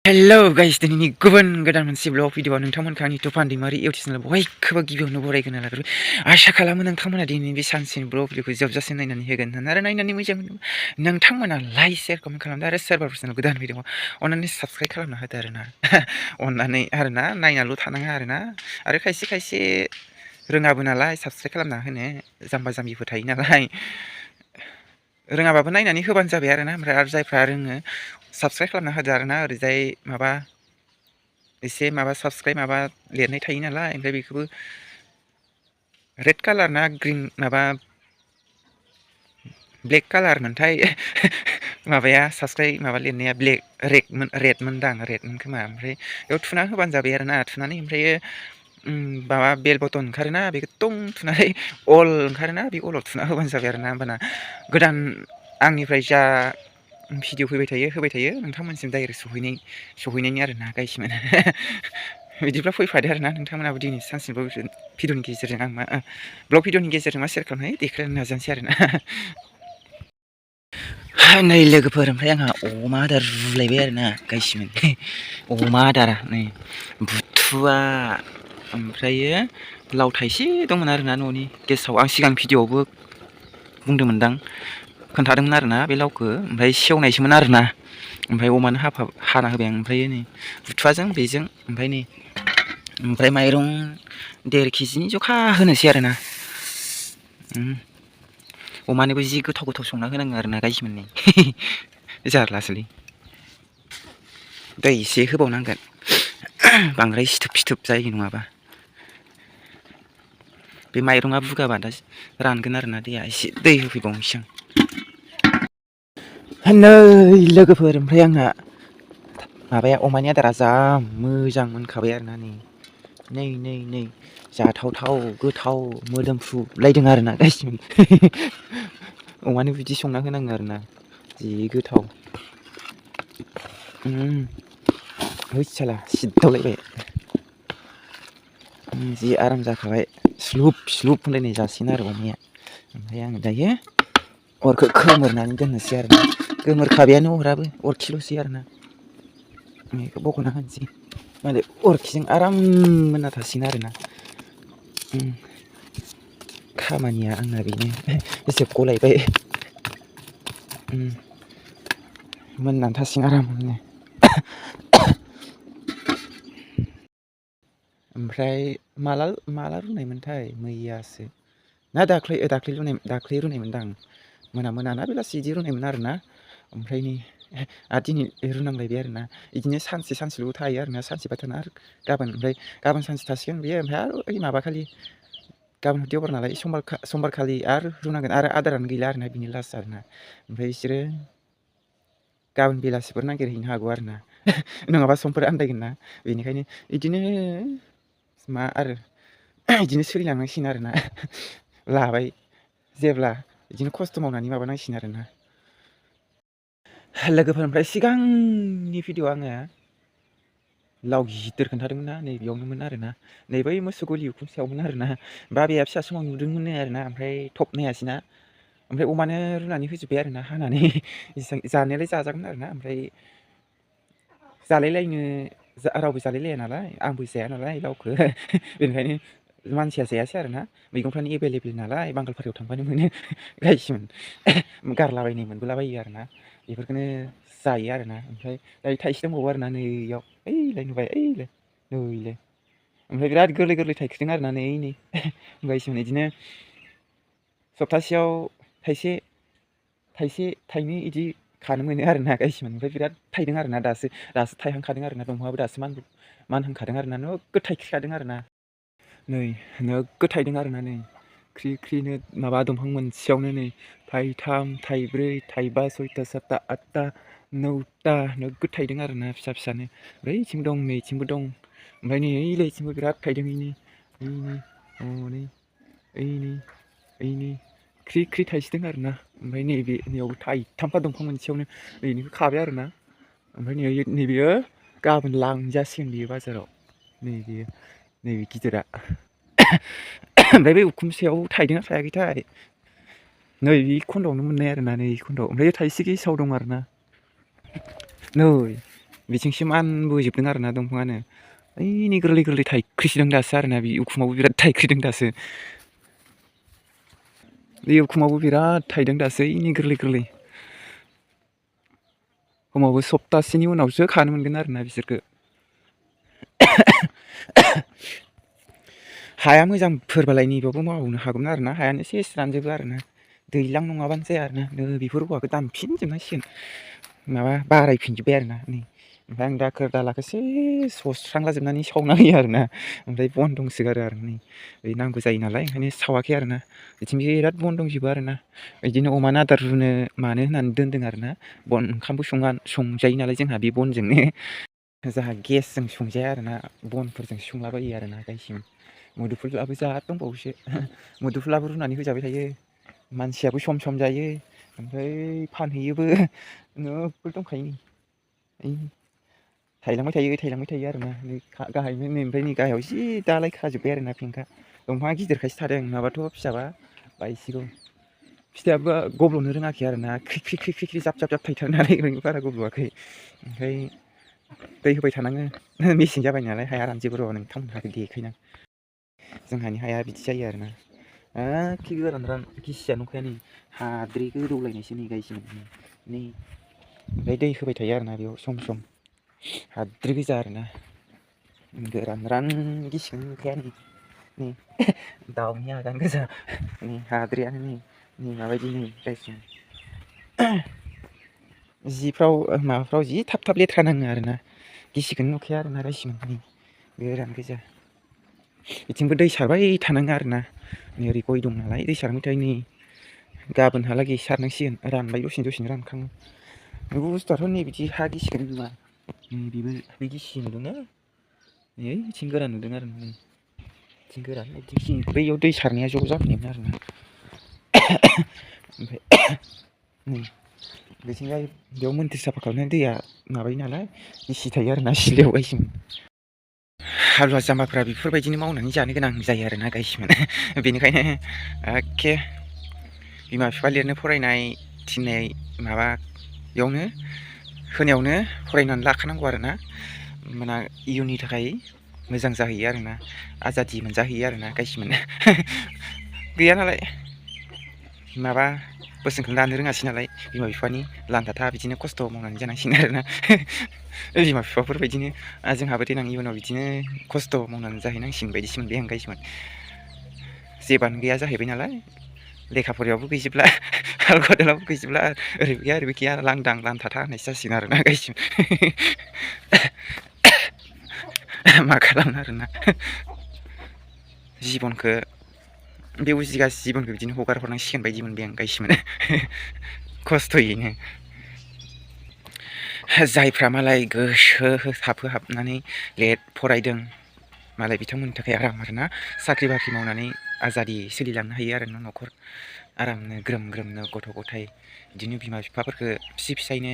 Hello guys दिनैनि गुबुन गोदान मोनसे ब्लग भिडिअ नोंथांमोनखौ आंनि तुफान दैमारि इउटुब चेनेल बयखौबो गिबियावनो बरायग्रोना लाग्रोबाय। आसा खालामो नोंथांमोना दिनैनि बे सानसेनि ब्लग भिडिअखौ जोबजासिम नायनानै होगोन होननानै आरो नायनानै मोजां मोनो नोंथांमोना लाइक शेयार कमेन्ट खालामदो आरो सोरबाफोर चेनेल गोदान फैदों अननानै साबस्क्राइब खालामना होदो आरोना अननानै आरोना नायनाल' थानाङा आरोना आरो खायसे खायसे रोङाबो नालाय साबस्क्राइब खालामना होनो जाम्बा जाम्बिफोर थायो नालाय रोङाबाबो नायनानै होबानो जाबाय आरोना ओमफ्राय आरो जायफ्रा रोङो साबस्क्राइब खालामना होदो आरोना ओरैजाय माबा एसे माबा साबस्क्राइब माबा लिरनाय थायो नालाय ओमफ्राय बेखौबो रेड कालार ना ग्रिन माबा ब्लेक कालार मोनथाय माबाया साबस्क्राइब माबा लिरनाया ब्लेक रेडमोनदां रेडमोन खोमा ओमफ्राय बेयाव थुना होबानो जाबाय आरोना थुनानै ओमफ्राय माबा बेल बटन ओंखारोना बेखौ टं थुनानै अल ओंखारोना बे अलाव थुना होबानो जाबाय आरोना होमबाना गोदान आंनिफ्राय जा भिडिअ होबाय थायो नोंथांमोनसिम डाइरेक्ट सहैनायनि आरोना गाइसमोन बिदिब्ला फैफादो आरोना नोंथांमोनाबो दिनै सानसेनि भिडिअनि गेजेरजों आं मा ब्लग भिडिअनि गेजेरजों मा शेयार खालामनाय देखायनो नाजानोसै आरोना नै लोगोफोर ओमफ्राय आंहा अमा आदार रुलायबाय आरोना गाइसमोन अमा आदारा नै बुथुवा ओमफ्रायो लाव थाइसे दंमोन आरोना न'नि गेसाव आं सिगां भिडिअआवबो बुंदोंमोनदां खोन्थादोंमोन आरोना बे लावखौ ओमफ्राय सेवनायसोमोन आरोना ओमफ्राय अमानो हाना होबाय आं ओमफ्राय नै बुथुवाजों बेजों ओमफ्राय नै ओमफ्राय माइरं 1.5 केजिनि जखा होनोसै आरोना अमानोबो जि गोथाव गोथाव संना होनाङो आरोना गाइसमोन नै जारलासोलै दै एसे होबावनांगोन बांद्राय सिथोब सिथोब जायो नङाबा बे माइरङा बुगाबा दा रानगोन आरोना दैया एसे दै होफैबावनोसै आं नै लोगोफोर ओमफ्राय आंहा माबाया अमानि आदारा जा मोजां मोनखाबाय आरोना नै जाथावथाव गोथाव मोदोमफ्रुलायदों आरोना गाइसमोन अमानो बिदि संना होनाङो आरोना जि गोथाव है साला सिददावलायबाय जि आराम जाखाबाय स्लुब स्लुब होनलायनाय जासिगोन आरो अमाया ओमफ्राय आङो दायो अरखौ खोमोरनानै दोननोसै आरोना गोमोरखाबायानो अराबो अरखिल'सै आरोना बेखौ बख'ना होनोसै मालाय अरखिजों आराम मोनना थासिगोन आरोना खामानिया आंना बेनो एसे गलायबाय मोननानै थासिगोन आरामनो ओमफ्राय माला रुनायमोनथाय मैयासो ना दाख्लै रुनायमोनदां मोना बेलासि बिदि रुनायमोन आरोना ओमफ्राय नै आरो दिनै रुनांलायबाय आरोना बिदिनो सानसेल' थायो आरोना सानसेबा थाना आरो गाबोन सानसे थासिगोन बेयो ओमफ्राय आरो ओइ माबाखालि गाबोन देवबार नालाय समबारखालि आरो रुनांगोन आरो आदारानो गैला आरोना बिनि लास्ट आरोना ओमफ्राय बिसोरो गाबोन बेलासिफोर नागिरहैनो हागौ आरोना नङाबा समफोर आन्दायगोन ना बेनिखायनो बिदिनो मा आरो बिदिनो सोलिलांनांसिगोन आरोना लाबाय जेब्ला बिदिनो खस्थ' मावनानै माबानांसिगोन आरोना लोगोफोर ओमफ्राय सिगांनि भिडिअ आङो लाव गिदिर खोन्थादोंमोन ना नै बेयावनोमोन आरोना नै बै मोसौ गलि उखुम सायावमोन आरोना बाबाया फिसा समाव नुदोंमोन आरोना ओमफ्राय थब नायासैना ओमफ्राय अमानो रुनानै होजोब्बाय आरोना हानानै जानायालाय जाजागोन आरोना ओमफ्राय जालायलायनो रावबो जालायलाया नालाय आंबो जाया नालाय लावखौ बेनिखायनो मानसिया जायासै आरोना मैगंफ्रानो एभेलेबेल नालाय बांगालफारायाव थांबानो मोनो गाइसमोन गारलाबायनाय मोनबोलाबायो आरोना बेफोरखौनो जायो आरोना ओमफ्राय दायो थाइसे दंबावो आरोना नैयाव ओइलाय नुबाय ओइलाय नैलाय ओमफ्राय बिराद गोरलै थाइख्रिदों आरोना नै गाइसमोन बिदिनो सप्तासेयाव थाइसे थाइनै बिदि खानो मोनो आरोना गाइसमोन ओमफ्राय बिराद थाइदों आरोना दासो थाइहांखादों आरोना दंफांआबो दासो मानहांखादों आरोना नोगोद थाइख्रिखादों आरोना नै नोगोद थाइदों आरोना नै ख्रि ख्रिनो माबा दंफां मोनसेयावनो नै थाइथाम थाइब्रै थाइबा सयथा सातथा आठथा 9ता नोगोद थाइदों आरोना फिसानो ओरैथिं दं नैथिंबो दं ओमफ्राय नै ओइलायथिंबो बिराद थाइदों ओइनै ख्रि थाइसोदों आरोना ओमफ्राय नैयावबो थाइथामफा दंफां मोनसेयावनो नैनिखौ खाबाय आरोना ओमफ्राय नैबेयो गाबोन लांजासिगोन बेयो बाजाराव नैबे गिदिरा ओमफ्राय बे उखुम सायाव थाइदोंना थायाखैथाय नै बे खन्द'आवनो मोननाय आरोना नै खन्द'आव ओमफ्राय थाइसे गेसाव दं आरोना नै बिथिंसिम मानबोजोबदों आरोना दंफाङानो। ओइनै गोरलै गोरलै थाइख्रिसिदों दासो आरोना बे उखुमावबो बिराद थाइख्रिदों दासो। बे उखुमावबो बिराद थाइदों दासो ओइनै गोरलै गोरलै। खमावबो सप्तासेनि उनावसो खानो मोनगोन आरोना बिसोरखो। हाया मोजांफोरबालाय नैबावबो मावनो हागौमोन आरोना हायानो सेस रानजोबो आरोना दैज्लां नङाबानो जाया आरोना बेफोर औवाखौ दानफिनजोबनांसिगोन माबा बारायफिनजोब्बाय आरोना नै ओमफ्राय आं दाखोर दालाखौ सेस सस्रांलाजोबनानै सावना होयो आरोना ओमफ्राय बन दंसोगारो आरो नै बे नांगौ जायो नालाय ओंखायनो सावाखै आरोना बिथिं बिराद बन दंजोबो आरोना बिदिनो अमानो आदार रुनो मानो होननानै दोनदों आरोना बन ओंखामबो संजायो नालाय जोंहा बे बनजोंनो जोंहा गेसजों संजाया आरोना बनफोरजों संलाबायो आरोना गायसिम मुदुफुलआबो जात दंबावोसो मुदुफुलाबो रुनानै होजाबाय थायो मानसियाबो सम सम जायो ओमफ्राय फानहैयोबो नोगोद दंखायो नै थायलांबाय थायो आरोना नै गाहायनो नै ओमफ्राय नै गाहायाव एसे दालाय खाजोब्बाय आरोना फेंखा दंफाङा गिदिरखायसो थादों नङाबाथ' फिसाबा बायसिगौ फिथाइयाबो गब्ल'नो रोङाखै आरोना ख्रि ख्रि जाब जाब थाइथारो नालाय ओरैनो बारा गब्ल'आखै ओमफ्राय दै होबाय थानाङो मेसें जाबाय नालाय हाया रानजोबो र' नोंथांमोनहा देखायनां जोंहानि हाया बिदि जायो आरोना एखे गोरान गिसियानो नंखाया नै हाद्रि गोदौलायनायसो नै गायसिम नै ओमफ्राय दै होबाय थायो आरोना बेयाव सम सम हाद्रि गोजा आरोना गोरान गिसिखौनो नुखाया नै दाउनि आगान गोजा नै हाद्रियानो नै माबायदि नै गायसिम जिफ्राव माबाफ्राव जि थाब थाब लेथ्रा नाङो आरोना गिसिखौनो नुखाया आरोना गायसिम नै गोरान गोजा बिथिंबो दै सारबाय थानाङो आरोना नै ओरै गय दं नालाय दै सारबाय थायो नै गाबोनहालागै सारनांसिगोन रानबाय दसेनो रानखाङो बे बुस्थुआथ' नै बिदि हा गिसिखौनो नुवा बेबो बे गिसि नुदोंना नै बिथिं गोरान नुदों आरो नै बिथिं गोरान बिथिं बैयाव दै सारनाया ज' जाफैयोमोन आरोना ओमफ्राय नै बिथिंजाय बेयाव मोन्थ्रि साफा खालामनाय दैया माबायो नालाय गिसि थायो आरोना सिलायाव गायसिम हालुवा जाम्बाफ्रा बेफोरबायदिनो मावनानै जानो गोनां जायो आरोना गायसिमोन बेनिखायनो एखे बिमा बिफा लिरनो फरायनाय थिननाय माबायावनो होनायावनो फरायनानै लाखानांगौ आरोना होमबाना इयुननि थाखाय मोजां जाहैयो आरोना आजादि मोनजाहैयो आरोना गायसिमोन गैया नालाय माबा बोसोनखौनो लानो रोङासै नालाय बिमा बिफानि लानथाथा बिदिनो खस्थ' मावनानै जानांसिगोन आरोना बिमा बिफाफोरबायदिनो जोंहाबो देनां इयुनाव बिदिनो खस्थ' मावनानै जाहैनांसिगोन बायदिसो मोनबाय आं गायसिमोन जेबोआनो गैया जाहैबाय नालाय लेखा फरायावबो गैजोबला हाल खदालावबो गैजोबला ओरैबो गैया ओरैबो गैया लांदां लानथाथा होननायसो जासिगोन आरोना गायसिम मा खालामनो आरोना जिबनखौ बे उजिगासि जिबनखौ बिदिनो हगार हरनांसिगोन बायदि मोनबाय आं गायसिमोन खस्थ'यैनो जायफ्रा मालाय गोसो होहाबनानै फरायदों मालाय बिथांमोननि थाखाय आराम आरोना साख्रि बाख्रि मावनानै आजादि सोलिलांनो हायो आरोना न'खर आरामनो ग्रोम ग्रोमनो गथ' गथाय बिदिनो बिमा बिफाफोरखौ फिसायनो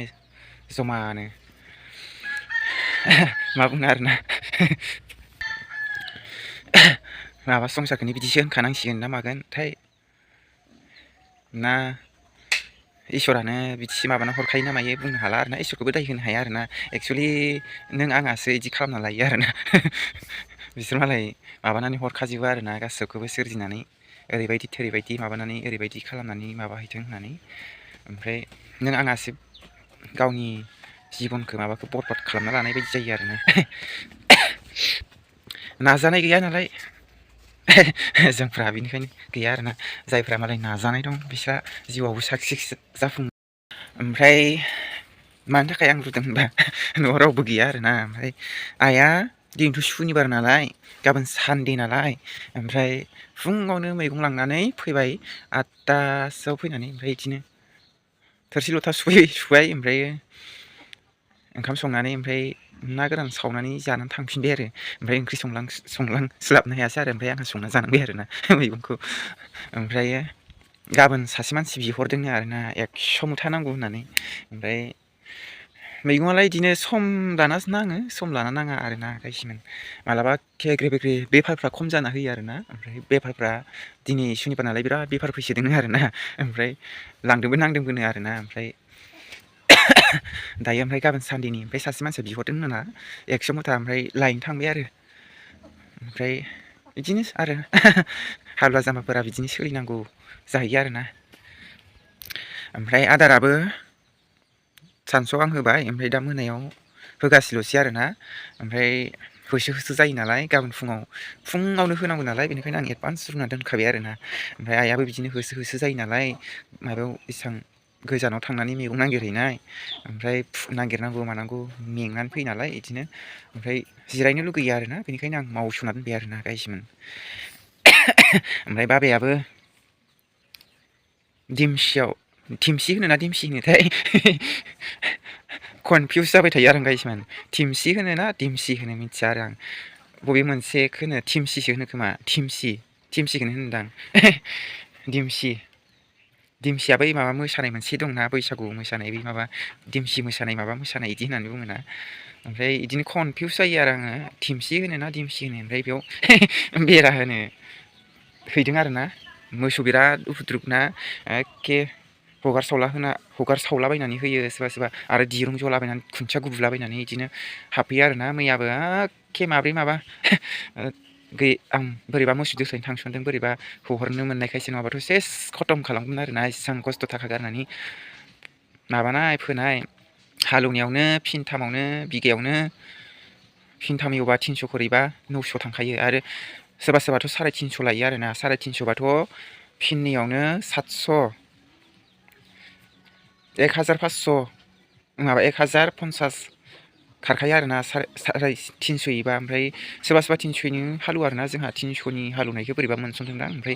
जमानो मा बुंनो आरोना माबा संसारखौनो बिदिसो होनखानांसिगोन ना मागोनथाय ना इसोरानो बिदिसो माबाना हरखायो ना मायो बुंनो हाला आरोना इसोरखौबो दाय होनो हाया आरोना एक्सुवेलि नों आंहासो बिदि खालामना लायो आरोना बिसोर मालाय माबानानै हरखाजोबो आरोना गासैखौबो सोरजिनानै ओरैबायदि थोरैबायदि माबानानै ओरैबायदि खालामनानै माबाहैथों होननानै ओमफ्राय नों आंहासो गावनि जिबनखौ माबाखौ बरबाद खालामना लानाय बायदि जायो आरोना नाजानाय गैया नालाय जोंफ्रा बेनिखायनो गैया आरोना जायफ्रा मालाय नाजानाय दं बिस्रा जिउआवबो साक्सेस जाफुङो ओमफ्राय मानि थाखाय आं रुदों होनबा न'आव रावबो गैया आरोना ओमफ्राय आइया दिनैथ' सुनिबार नालाय गाबोन सानदे नालाय ओमफ्राय फुङावनो मैगं लांनानै फैबाय 8टासोआव फैनानै ओमफ्राय बिदिनो थोरसि लथा सुबाय ओमफ्राय ओंखाम संनानै ओमफ्राय ना गोरान सावनानै जानानै थांफिनबाय आरो ओमफ्राय ओंख्रि संलांस्लाबनो हायासै आरो ओमफ्राय आंहा संना जानांबाय आरोना मैगंखौ ओमफ्राय गाबोन सासे मानसि बिहरदोंनो आरोना 100 मुथा नांगौ होननानै ओमफ्राय मैगङालाय बिदिनो सम लानासो नाङो सम लाना नाङा आरोना गायसिमोन मालाबा खेग्रे बेग्रे बेफारफ्रा खम जाना होयो आरोना ओमफ्राय बेफारफ्रा दिनै सुनिबार नालाय बिराद बेफार फैसोदों आरोना ओमफ्राय लांदोंबो नांदोंबोनो आरोना ओमफ्राय दायो ओमफ्राय गाबोन सानडेनि ओमफ्राय सासे मानसिया बिहरदों होनना 100 मुथा ओमफ्राय लायनो थांबाय आरो ओमफ्राय बिदिनो आरो हालुवा जाम्बाफोरा बिदिनो सोलिनांगौ जाहैयो आरोना ओमफ्राय आदाराबो सानसुआव आं होबाय ओमफ्राय दा मोनायाव होगासिल'सै आरोना ओमफ्राय होसो होसो जायो नालाय गाबोन फुङावनो होनांगौ नालाय बेनिखायनो आं एडभान्स रुना दोनखाबाय आरोना ओमफ्राय आइयाबो बिदिनो होसो होसो जायो नालाय माबायाव एसां गोजानाव थांनानै मैगं नागिरहैनाय ओमफ्राय नागिरनांगौ मानांगौ मेंनानै फैयो नालाय बिदिनो ओमफ्राय जिरायनो लुगैयो आरोना बेनिखायनो आं मावस'ना दोनबाय आरोना गायसोमोन ओमफ्राय बाबायाबो थिमसि होनो ना दिमसि होनोथाय कनफिउस जाबाय थायो आरो गायसोमोन थिमसि होनो ना दिमसि होनो मिथिया आरो आं बबे मोनसेखौ होनो थिमसिसो होनो खोमा थिमसिखौनो होनदां दिमसिया बै माबा मोसानाय मोनसे दंना बैसागु मोसानाय बै माबा दिमसि मोसानाय माबा मोसानाय बिदि होननानै बुङोना ओमफ्राय बिदिनो कनफिउस जायो आरो आङो थिमसि होनो ना दिमसि होनो ओमफ्राय बेयाव बेरा होनो हैदों आरोना मोसौ बिराद उपद्रुब ना एखे हगारसावलाबायनानै होयो सोरबा सोरबा आरो दिरुं जलाबायनानै खुन्थिया गुबुलाबायनानै बिदिनो हाबफैयो आरोना मैयाबो एखे माब्रै माबा आं बोरैबा मोसौ दोस्लायनो थांसनदों बोरैबा हगारनो मोननायखायसो नङाबाथ' सेस खतम खालामगोन आरोना एसेबां खस्थ' थाखा गारनानै माबानाय फोनाय हालौनायावनो फिनथामावनो बिगायावनो फिनथाम एवबा 300 खरैबा 900 थांखायो आरो सोरबा सोरबाथ' 350 लायो आरोना 350बाथ' फिननैयावनो 700 1500 माबा 1050 खारखायो आरोना 350 एबा ओमफ्राय सोरबा सोरबा 300नि हालुवा आरोना जोंहा 300नि हालौनायखौ बोरैबा मोनसनदोंदां ओमफ्राय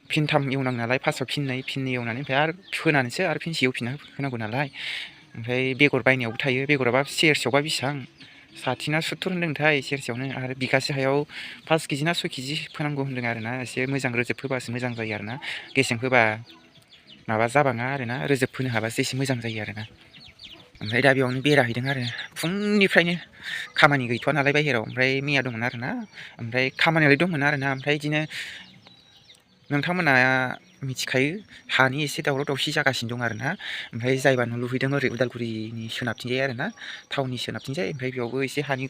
फिनथाम एवनांगौ नालाय फार्स्टआव फिननै एवनानै ओमफ्राय आरो फोनानैसो आरो फिनसे एवफिनना होनांगौ नालाय ओमफ्राय बेगर बायनायावबो थायो बेगराबा सेरसेयावबा बेसेबां 60 ना 70 होनदोंथाय सेरसेयावनो आरो बिगासे हायाव 5 केजि ना 6 केजि फोनांगौ होनदों आरोना एसे मोजां रोजोब फोबासो मोजां जायो आरोना गेसें फोबा माबा जाबाङा आरोना रोजोब फोनो हाबासो एसे मोजां जायो आरोना ओमफ्राय दा बेयावनो बेरा हैदों आरो फुंनिफ्रायनो खामानि गैथ'वा नालाय बाहेरायाव ओमफ्राय मैया दंमोन आरोना ओमफ्राय खामानियालाय दंमोन आरोना ओमफ्राय बिदिनो नोंथांमोना मिथिखायो हानि एसे दावराव दावसि जागासिनो दं आरोना ओमफ्राय जायबा न' लुहैदों ओरै उदालगुरिनि सोनाबथिंजाय आरोना टाउननि सोनाबथिंजाय ओमफ्राय बेयावबो एसे हानि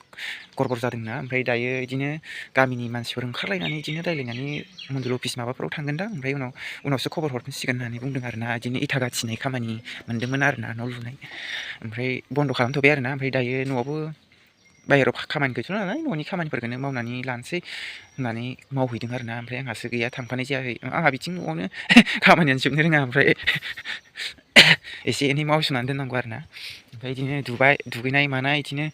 गरबर जादोंना ओमफ्राय दायो बिदिनो गामिनि मानसिफोर ओंखारलायनानै बिदिनो रायलायनानै मन्डल अफिस माबाफोराव थांगोनदां ओमफ्राय उनावसो खबर हरफिनसिगोन होननानै बुंदों आरोना बिदिनो इथा गाथिनाय खामानि मोन्दोंमोन आरोना न' लुनाय ओमफ्राय बन्द' खालामथ'बाय आरोना ओमफ्राय दायो न'आवबो बाहेरायाव खामानि गैथ'ला नालाय न'नि खामानिफोरखौनो मावनानै लानोसै होननानै मावहैदों आरोना ओमफ्राय आंहासो गैया थांफानाय जायाखै आंहा बिथिं न'आवनो खामानियानो जोबनो रोङा ओमफ्राय एसे एनै मावसोमनानै दोननांगौ आरोना ओमफ्राय बिदिनो दुगैनाय मानाय बिदिनो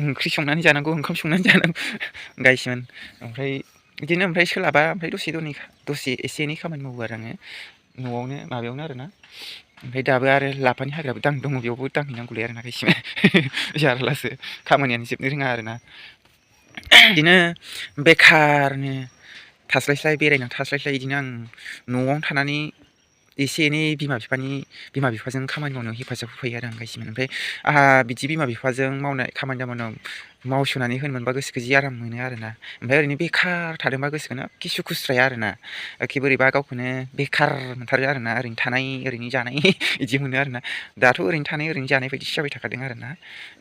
ओंख्रि संनानै जानांगौ ओंखाम संनानै जानांगौ गायसोमोन ओमफ्राय सोलाबा ओमफ्राय दसे एसे एनै खामानि मावो आरो आङो न'आवनो माबायावनो आरोना ओमफ्राय दाबो आरो लाफानि हाग्राबो दङ बेयावबो दांहैनांगौलै आरोना गायसोमोन जारलासो खामानियानो जोबनो रोङा आरोना बिदिनो बेखारनो थास्लायस्लाय बेरायनानै थास्लायस्लाय बिदिनो आं न'आवनो थानानै एसे एनै बिमा बिफाजों खामानि मावनायाव हेफाजाब होफायो आरो आं गायसोमोन ओमफ्राय आंहा बिदि बिमा बिफाजों मावनाय खामानि दामानियाव मावस'नानै होनो मोनबा गोसोखौ जि आराम मोनो आरोना ओमफ्राय ओरैनो बेखार थादोंबा गोसोखौनो खिसु खुस्राया आरोना एखे बोरैबा गावखौनो बेखार मोनथारो आरोना ओरैनो थानाय ओरैनो जानाय बिदि मोनो आरोना दाथ' ओरैनो थानाय ओरैनो जानाय बायदिसो जाबाय थाखादों आरोना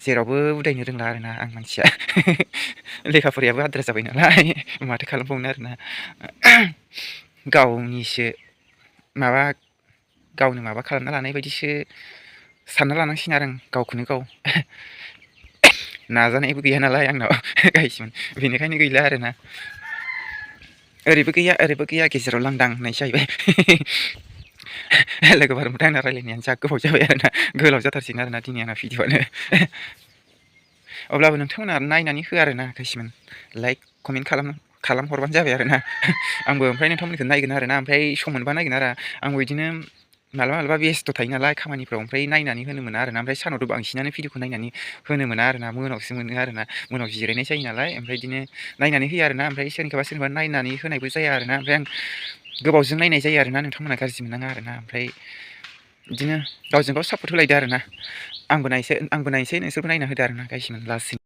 जेरावबो उदायनो रोंला आरोना आं मानसिया लेखा फरायाबो आद्रा जाबाय नालाय माथो खालामबावनो आरोना गावनो माबा खालामना लानाय बायदिसो सानना लानांसिगोन आरो आं गावखौनो गाव नाजानायबो गैया नालाय आंनाव गायसोमोन बेनिखायनो गैला आरोना ओरैबो गैया गेजेराव लांदां होननाय जाहैबाय लोगोफोर मोनदों आंना रायलायनायानो जा गोबाव जाबाय आरोना गोलाव जाथारसिगोन आरोना दिनै आंना भिडिअ'आनो अब्लाबो नोंथांमोना नायनानै हो आरोना गायसोमोन लाइक कमेन्ट खालामहरबानो जाबाय आरोना आंबो ओमफ्राय नोंथांमोननिखौ नायगोन आरोना ओमफ्राय सम मोनबा नायगोन आरो आंबो बिदिनो मालाबा बेस्थ' थायो नालाय खामानिफ्राव ओमफ्राय नायनानै होनो मोना आरोना ओमफ्राय सानावथ' बांसिनानो भिडिअ'खौ नायनानै होनो मोना आरोना मोनायावसो मोनो आरोना मोनायाव जिरायनाय जायो नालाय ओमफ्राय बिदिनो नायनानै होयो आरोना ओमफ्राय सोरनिखौबा नायनानै होनायबो जाया आरोना ओमफ्राय आं गोबावजों नायनाय जायो आरोना नोंथांमोना गाज्रि मोननाङा आरोना ओमफ्राय बिदिनो गावजों गाव सापर्ट होलायदो आरोना आंबो नायनोसै नोंसोरबो नायना होदो आरोना गायसोमोन लास्ट